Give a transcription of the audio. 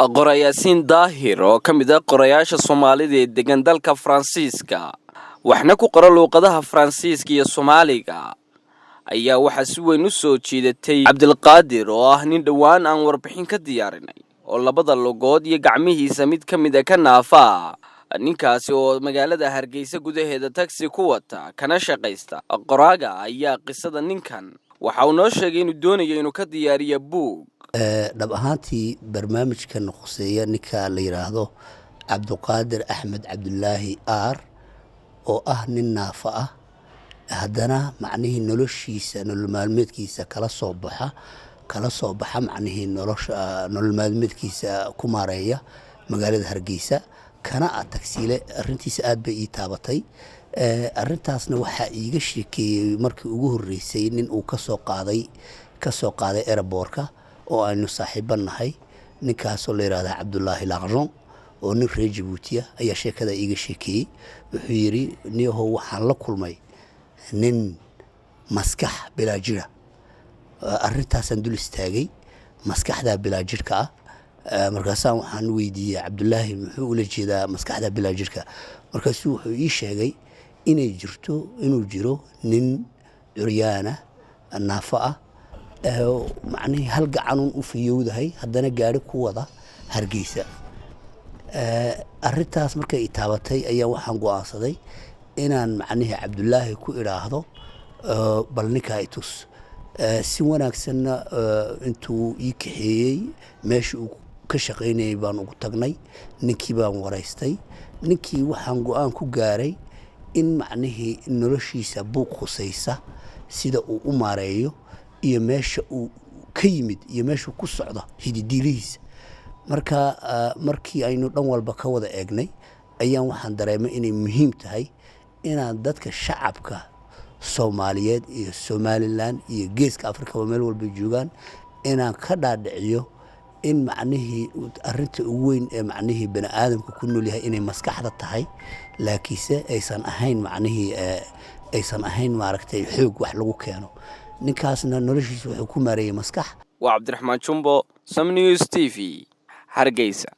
Qorayaasiin Daahir oo ka mid ah qorayaasha Soomaalida ee degan dalka Faransiiska, waxna ku qora luuqadaha Faransiiska iyo Soomaaliga, ayaa waxaa si weyn u soo jiidatay Cabdilqaadir oo ah nin dhowaan aan warbixin ka diyaarinay oo labada lugood iyo gacmihiisa mid ka mid ah ka naafa. Ninkaasi oo magaalada Hargeysa gudaheeda tagsi ku wata kana shaqaysta. Qoraaga ayaa qisada ninkan waxa uu noo sheegay inuu doonayo inuu ka diyaariyo buug. Dhab ahaantii, barnaamijkan khuseeya ninka la yidhaahdo Cabduqaadir Axmed Cabdulaahi Aar oo ah nin naafa ah, haddana macnihii noloshiisa, nolol maalmeedkiisa kala soo baxa, macnihii nolosha, nolol maalmeedkiisa ku maareeya magaalada Hargeysa, kana ah tagsiile. Arrintiisa aad bay ii taabatay. Arrintaasna waxaa iiga sheekeeyey markii ugu horreysay nin uu kasoo qaaday airportka oo aynu saaxiiba nahay, ninkaasoo la yidhahda Cabdulaahi Laqjon oo nin reer Jabuutiya ayaa sheekada iiga sheekeeyey. Wuxuu yidhi, "Niyahow, waxaan la kulmay nin maskax bilaa jira. Arrintaasaan dul istaagay, maskaxdaa bilaa jirka ah." Markaasaan waxaan weydiiyey Cabdulaahi muxuu ula jeedaa maskaxda bilaa jirka. Markaasuu wuxuu ii sheegay inay jirto, inuu jiro nin curyaana, naafo ah, macnihii hal gacanun u fiyowdahay, haddana gaari ku wada Hargeysa. Arrintaas markay i taabatay ayaa waxaan go'aansaday inaan macnihii Cabdulaahi ku idhaahdo, "Bal ninkaa i tus." Si wanaagsanna intuu ii kaxeeyey meesha uu ka shaqaynayay baan ugu tagnay. Ninkii baan waraystay. Ninkii waxaan go'aan ku gaaray in macnihii noloshiisa buuq khusaysa, sida uu u maareeyo iyo meesha uu ka yimid iyo meeshuu ku socdo, hididiilihiisa. Marka markii aynu dhan walba ka wada eegnay ayaan waxaan dareemay inay muhiim tahay inaan dadka shacabka Soomaaliyeed iyo Somaliland iyo Geeska Afrikaba, meel walba joogaan, inaan ka dhaadhiciyo in macnihii arinta ugu weyn ee macnihii bani aadamka ku nool yahay inay maskaxda tahay, laakiinse aysan ahayn macnihii aysan ahayn, maaragtay, xoog wax lagu keeno. Ninkaasna noloshiisa wuxuu ku maareeyey maskax. Waa Cabdiraxmaan Jumbo, Som News TV, Hargeysa.